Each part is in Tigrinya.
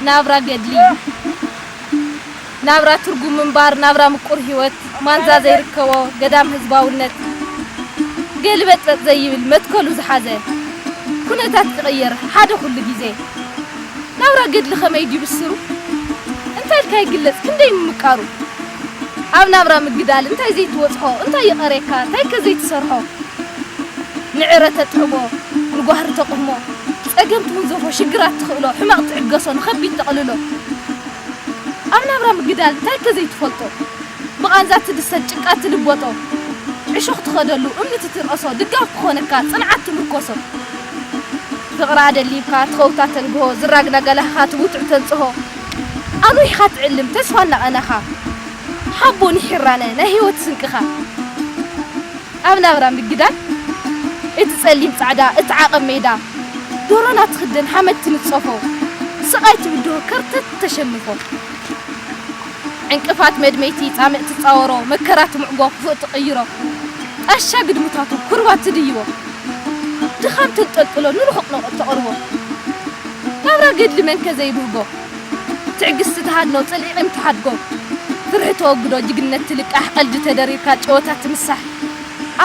ናብራ ገድሊ፣ ናብራ ትርጉም ምንባር፣ ናብራ ምቁር ህይወት፣ ማንዛ ዘይርከቦ ገዳም ህዝባውነት፣ ገልበጥበጥ ዘይብል መትከሉ ዝሓዘ፣ ኩነታት ክቕየር ሓደ ኩሉ ግዜ። ናብራ ገድሊ ከመይ ድዩ ብስሩ? እንታይ ኢልካ ይግለጽ ክንደይ ምምቃሩ? ኣብ ናብራ ምግዳል እንታይ ዘይትወጽሖ? እንታይ ይቐሬካ? እንታይ ከ ዘይትሰርሖ? ንዕረ ተጥዕቦ፣ ንጓህሪ ተቕህሞ፣ ጸገም ትውንዘፎ፣ ሽግራት ትኽእሎ፣ ሕማቕ ትዕገሶ፣ ንኸቢድ ተቕልሎ። ኣብ ናብራ ምግዳል እንታይ ከ ዘይትፈልጦ? ብቓንዛ ትድሰት ጭቃ ትልበጦ፣ ዕሾኽ ትኸደሉ እምኒ ትትርቐሶ፣ ድጋፍ ክኾነካ ጽንዓት ትምርኮሶ። ፍቕራ ደሊብካ ትኸውታ ተንግሆ፣ ዝራግ ናጋላህኻ ትቡትዕ ተንጽሆ፣ ኣሉ ኢኻ ትዕልም ተስፋ እናቐናኻ፣ ሓቦ ንሒራነ ናይ ህይወት ስንቅኻ። ኣብ ናብራ ምግዳል፣ እቲ ጸሊም ጻዕዳ፣ እቲ ዓቐብ ሜዳ፣ ዶሮና ትኽደን ሓመድ ትንጸፎ፣ ስቓይ ትብድሆ ከርተት ተሸንፎ። ዕንቅፋት መድመይቲ ጻምእ ትጻወሮ፣ መከራ ትምዕጎ ክፉእ ትቕይሮ፣ ጣሻ ግድምታቱ ኩርባ ትድይቦ፣ ድኻም ተንጠልጥሎ ንርሑቕ ኖቕ ተቕርቦ። ናብራ ገድሊ መንከ ዘይብህጎ፣ ትዕግስቲ ትሃድኖ ጽልኢ ቂም ትሓድጎ፣ ፍርሒ ተወግዶ ጅግነት ትልቃሕ ቀልዲ ተደሪርካ ጨወታ ትምሳሕ፣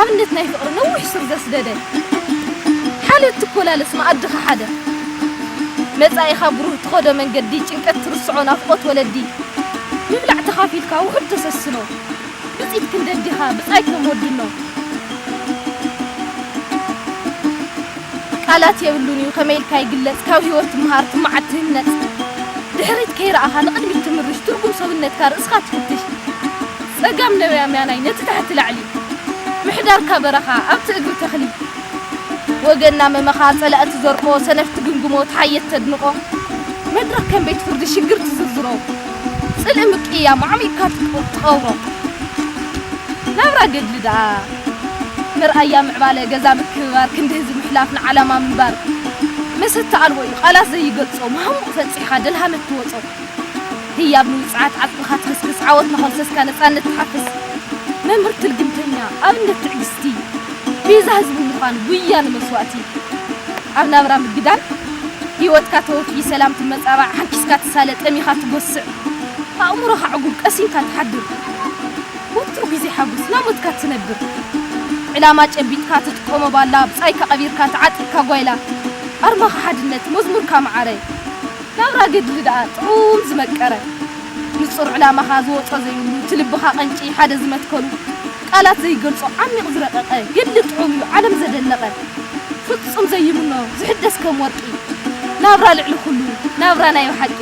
ኣብነት ናይ ፍቕሪ ነዊሕ ሱር ዘስደደ፣ ሓልዮት ትኮላለስ መኣድኻ ሓደ፣ መጻኢኻ ብሩህ ትኸዶ መንገዲ ጭንቀት ትርስዖ ናፍቖት ወለዲ፣ ምብላዕ ተኻፊልካ ውሑድ ተሰስኖ፣ ብጺት ክንደዲኻ ብጻይ ከም ወድኖ። ቃላት የብሉን እዩ ከመይ ኢልካ ይግለጽ፣ ካብ ህይወት ትምሃር ትመዓድ ትህነጽ፣ ድሕሪት ከይረኣኻ ንቕድሚት ትምርሽ፣ ትርጉም ሰብነትካ ርእስኻ ትፍትሽ፣ ጸጋም ነብያምያናይ ነቲ ታሕቲ ላዕሊ፣ ምሕዳርካ በረኻ ኣብቲ እግሪ ተኽሊ፣ ወገና መመኻ ጸላእቲ ዘርቆ፣ ሰነፍ ትግምግሞ ትሓየት ተድንቖ፣ መድረኽ ከም ቤት ፍርዲ ሽግር ትዝርዝሮ፣ ጽልኢ ምቅያም ኣዕሚቕካ ትቀብሮ። ናብራ ገድሊ ደኣ መርኣያ ምዕባለ ገዛ ምክብባር ክንዲ ህዝቢ ምሕላፍ ንዓላማ ምንባር መሰተ ኣልቦ እዩ ቃላት ዘይገልጾ መሃሙቕ ፈጺሕኻ ደልሃመት ትወጾ ህያብ ንውጽዓት ዓጽምኻ ትኽስክስ ዓወት ናኾልሰስካ ነጻነት ትሓፍስ መምህር ትልግምተኛ ኣብነት ትዕግስቲ ቤዛ ህዝቢ ምዃን ጉያ ንመስዋእቲ ኣብ ናብራ ምግዳል ህይወትካ ተወፊ ሰላም ትመጻባዕ ሓንኪስካ ትሳለ ጠሚኻ ትጎስዕ ኣእምሮኻ ዕጉብ ቀሲንካ ትሓድር ወትሩ ግዜ ሓጎስ ናሞትካ ትነብር ዕላማ ጨቢጥካ ትጥቀሞ ባላ ብጻይካ ቀቢርካ ተዓጢቕካ ጓይላ ኣርማኻ ሓድነት መዝሙርካ መዓረ ናብራ ገድሊ ደኣ ጥዑም ዝመቀረ ንጹር ዕላማኻ ዝወጾ ዘይብሉ እቲ ልብኻ ቀንጪ ሓደ ዝመትከሉ ቃላት ዘይገልጾ ዓሚቕ ዝረቐቐ ገድሊ ጥዑም እዩ ዓለም ዘደነቐ ፍጹም ዘይምኖ ዝሕደስ ከም ወርቂ ናብራ ልዕሊ ኩሉ ናብራ ናይ ብሓቂ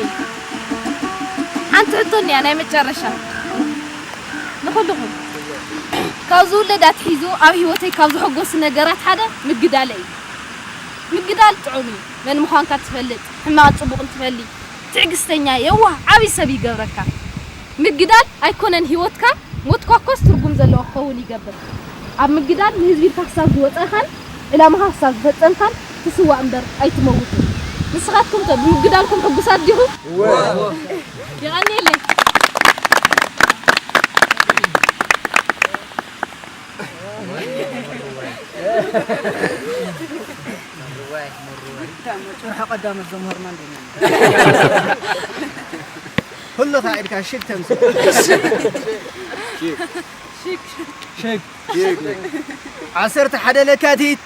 ሓንቲ ሕቶ እኒኣ ናይ መጨረሻ ንኹልኹም ካብ ዝውለድ ኣትሒዙ ኣብ ህይወተይ ካብ ዘሐጎሱ ነገራት ሓደ ምግዳለ እዩ። ምግዳል ጥዑም እዩ። መን ምዃንካ ትፈልጥ፣ ሕማቕ ጽቡቕ እንትፈሊ፣ ትዕግስተኛ፣ የዋህ፣ ዓቢ ሰብ ይገብረካ። ምግዳል ኣይኮነን ህይወትካ ሞትኳ ኮስ ትርጉም ዘለዎ ክኸውን ይገብር። ኣብ ምግዳል ንህዝቢ ኢልካ ክሳብ ዝወጻእካን ዕላማኻ ክሳብ ዝፈጸምካን ትስዋእ እምበር ኣይትመውትን። ንስኻትኩም ከ ብምግዳልኩም ሕጉሳት ዲኹም? የቐንየለይ። ጭርሖ ቀዳመት ዘምሃርና እንደኛ ኩሉ ካኢድካ ሽግ ተምስ ሽግ ዓሰርተ ሓደ ለካቲት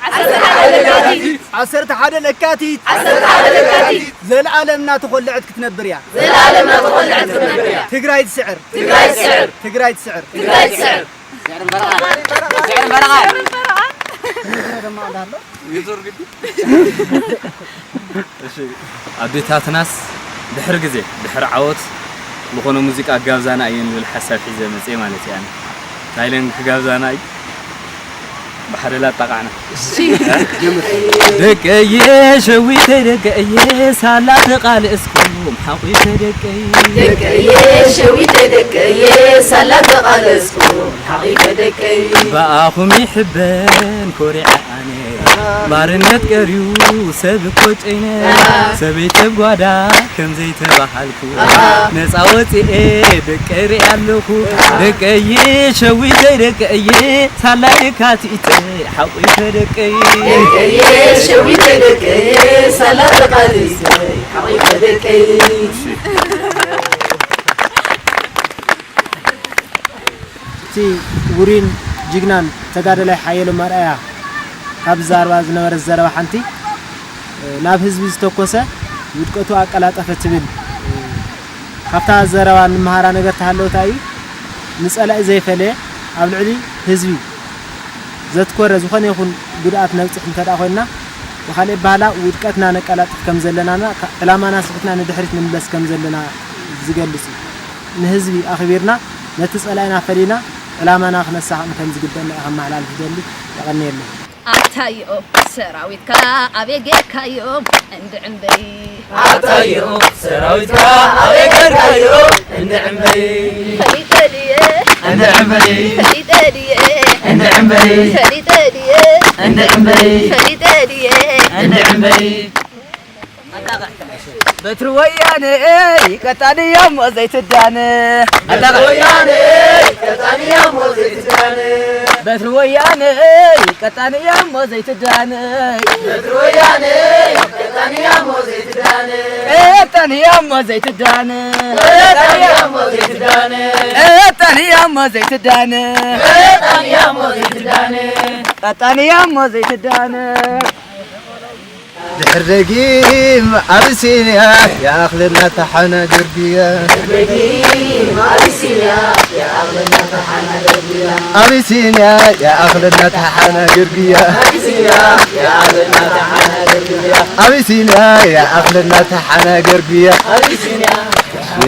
ዓሰርተ ሓደ ለካቲት ዘለዓለም እናተኾልዐት ክትነብር እያ ትግራይ ትስዕር ትግራይ ትስዕር ትግራይ ትስዕር ኣዴታትናስ ድሕሪ ግዜ ድሕሪ ዓወት ዝኾነ ሙዚቃ ኣጋብዛና እየን ዝብል ሓሳብ ሒዘ መፅየ ማለት እየ ኣነ። ናይለን ክጋብዛና እዩ። ብሓደ ላጣቓዕና። ደቀየ ሸዊተይ ደቀየ ሳላ ተቓለስኩም ሓቒፈ ደቀይ። ደቀየ ሸዊተይ ደቀየ ሳላ ተቓለስኩም ሓቒፈ ደቀይ። ብኣኹም ይሕበን ኮሪዐ ኣነ ባርነት ቀርዩ ሰብ እኮ ጨይነ ሰበይተ ጓዳ ከም ዘይተባሃልኩ ነፃ ወፂኤ ደቀይ ርኢ ኣለኹ ደቀየ ሸዊተይ ደቀየ ሳላ የካቲተይ ሓቂፈ ደቀይ ደቀየ ሸዊተይ ደቀየ ሳላ ተቃሊሰይ እቲ ውሩይን ጅግናን ተጋዳላይ ሓየሎም ኣርኣያ ካብ ዝዛረባ ዝነበረት ዘረባ ሓንቲ፣ ናብ ህዝቢ ዝተኮሰ ውድቀቱ ኣቀላጠፈ ትብል። ካብታ ዘረባ እንመሃራ ነገር ተሃለወታ እዩ። ንጸላኢ ዘይፈለየ ኣብ ልዕሊ ህዝቢ ዘትኮረ ዝኾነ ይኹን ጉድኣት ነብጽሕ እንተ ደኣ ኮይንና፣ ብኻልእ ኣበሃህላ ውድቀትና ነቀላጥፍ ከም ዘለናና፣ ዕላማና ስሒትና ንድሕሪት ንምለስ ከም ዘለና ዝገልጽ እዩ። ንህዝቢ ኣኽቢርና፣ ነቲ ጸላኢና ፈሊና፣ ዕላማና ክነሳኽን ከም ዝግበአና እየ ከመሓላልፍ ዝደሊ። የቐንየለይ። ኣታዮ ሰራዊትካ ኣበይ ጌርካዮ? እንድዕምበይ። ኣታዮ ሰራዊትካ ኣበይ ጌርካዮ? እንድዕምበይ። ፈሊጠ ድየ? እንድዕምበይ። ፈሊጠ ድየ? እንድዕምበይ። ፈሊጠ ድየ? እንድዕምበይ። ፈሊጠ ድየ? እንድዕምበይ። በትሪ ወያነ ቀጣን እያ እሞ ዘይትዳነ። በትሪ ወያነ ቀጣን እያ እሞ ዘይትዳነ። በትሪ ወያነ ቀጣን እያ እሞ ዘይትዳነ። በትሪ ወያነ ቀጣን እያ እሞ ዘይትዳነ። ቀጣን እያ እሞ ዘይትዳነ። ቀጣን እያ እሞ ዘይትዳነ። ቀጣን እያ እሞ ዘይትዳነ። ቀጣን እያ እሞ ዘይትዳነ። ቀጣን እያ እሞ ዘይትዳነ። ድሕር ደጊም ኣቢሲንያ ይኣኽለና ተሓና ገርግያ። ድሕር ደጊም ኣቢሲንያ ይኣኽለና ተሓና ገርግያ። ኣቢሲንያ ይኣኽለና ተሓና ገርግያ። ኣቢሲንያ ይኣኽለና ተሓና ገርግያ። ኣቢሲንያ ይኣኽለና ተሓና ገርግያ። ኣቢሲንያ።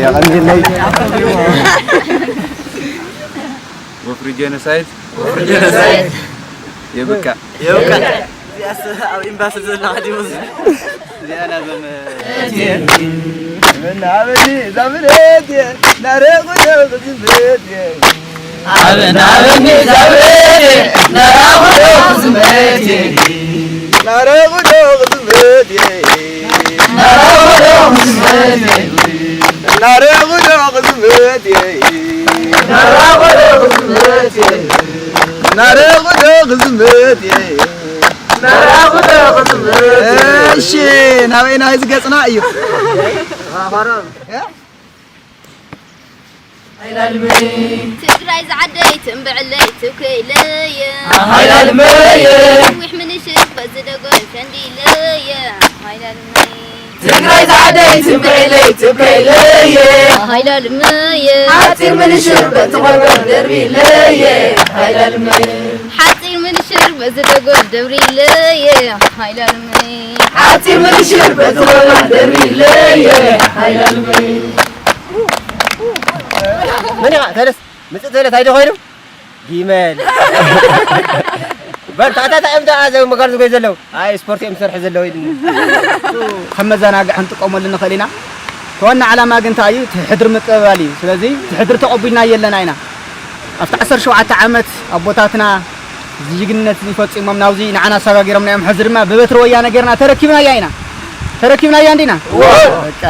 የቐንየለይ። ወፍሪ ጄኖሳይድ። ወፍሪ ጄኖሳይድ። የብቃ። የብቃ። እዚኣስ ኣብ ኤምባሲ ዘሎ ዓዲ ሙዝ። እዚኣ ናዞም መናበኒ ዛብለት ናረቑ ደቕ ዝምት። ኣብ ናበኒ ዛብለት ናረቑ ደቕ ዝምት። ናረቑ ደቕ ዝምት። ናረቑ ደቕ ዝምት። ናረቑ ደቕ ዝምት። ናረቑ ደቕ ዝምት። ናረቑ ደቕ ዝምት። ናረቑ ደቕ ዝምት። እሺ፣ ናበይ ናበይ ዝገጽና እዩ? ትግራይ ዝዓደይ ትንብዕለይ ትብከይለየ። ሃይላልመየ። ነዊሕ ምንሽር በዚ ደጎል ፈንዲለየ። ሃይላልመየ። ትግራይ ዝዓደይ ትንብዕለይ ትብከይለየ። ሃይላልመየ። ሓፂር ምንሽር በቲ ቆርበት ደርቢለየ። ሃይላልመየ። ሓፂር ምንሽር በዚ ደጎል ደብሪለየ። ሃይላልመየ። ሓፂር ምንሽር በቲ ቆርበት ደርቢለየ። ሃይላልመየ። መን ኢኻ? ተለስ ምፅእ ተለስ ኣይደ ኮይኑ ጊመል። በል፣ ታዕታታ እዮም ደኣ ዘው መጋር ዝጎዩ ዘለዉ። ኣይ፣ ስፖርት እዮም ዝሰርሑ ዘለዉ ኢሉኒ። ከም መዘናግዒ ክንጥቀመሉ ንኽእል ኢና። እቲ ዋና ዓላማ ግን እንታይ እዩ? እቲ ሕድሪ ምቅብባል እዩ። ስለዚ እቲ ሕድሪ ተቐቢልናዮ ኣለና ኢና። ኣብቲ ዓሰርተ ሸውዓተ ዓመት ኣቦታትና እዚ ጅግንነት እዚ ፈጺሞም ናብዚ ንዓና ኣሰጋጊሮምና እዮም። ሕዚ ድማ ብበትሪ ወያነ ጌርና ተረኪብናያ ኢና። ተረኪብናያ እንዲና? እወ። በቃ።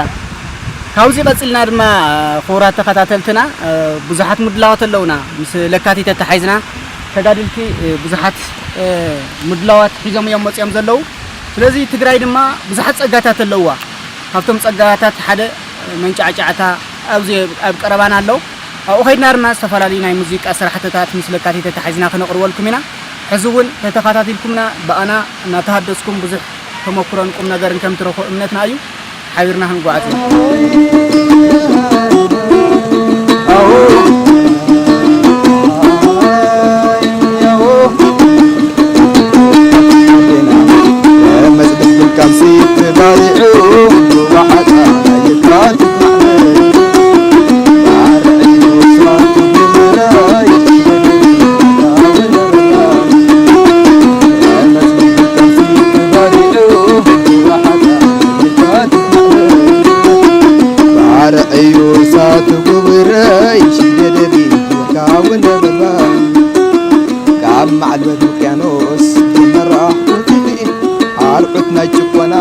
ካብዚ ቀጺልና ድማ፣ ክቡራት ተኸታተልትና፣ ብዙሓት ምድላዋት ኣለውና። ምስ ለካቲት ተተሓሒዝና ተጋደልቲ፣ ብዙሓት፣ ምድላዋት ሒዞም እዮም መጺኦም ዘለዉ። ስለዚ ትግራይ ድማ ብዙሓት ጸጋታት ኣለውዋ። ካብቶም ጸጋታት ሓደ መንጫዕጫዕታ ኣብዚ ኣብ ቀረባና ኣሎ። ኣብኡ ከይድና ድማ ዝተፈላለዩ ናይ ሙዚቃ ስራሕትታት ምስ ለካቲት ተተሓሒዝና ክነቕርበልኩም ኢና። ሕዚ እውን ተተኸታቲልኩምና ብኣና እናተሃደስኩም ብዙሕ ተመኩሮን ቁም ነገርን ከም ትረኽቡ እምነትና እዩ። ሓቢርና ክንጓዓዝ ኢና። ባርዕዩ እሳቱ ጉብረይ ሽደደዲ ወርቃዊ ነበልባል ካብ ማዕበል ውቅያኖስ ዝመራሕ ውፅኢት ኣርዑት ናይ ጭቆና